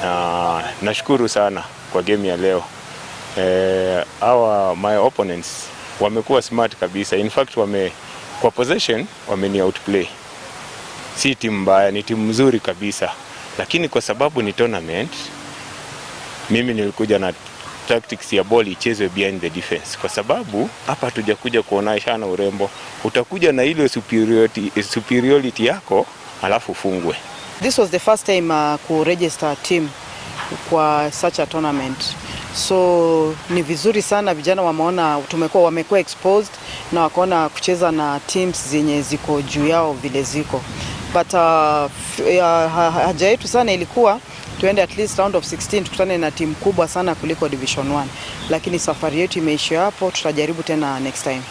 Na nashukuru sana kwa game ya leo. Our my opponents wamekuwa smart kabisa. In fact kwa possession wameni outplay. Si timu mbaya, ni timu mzuri kabisa, lakini kwa sababu ni tournament, mimi nilikuja na tactics ya ball ichezwe behind the defense, kwa sababu hapa hatujakuja kuoneshana urembo. Utakuja na ile superiority yako alafu ufungwe. This was the first time ku register team kwa such a tournament, so ni vizuri sana vijana wameona, wamekuwa exposed na wakaona kucheza na teams zenye ziko juu yao vile ziko, but haja yetu sana ilikuwa tuende at least round of 16, tukutane na timu kubwa sana kuliko Division 1, lakini safari yetu imeishia hapo. Tutajaribu tena next time.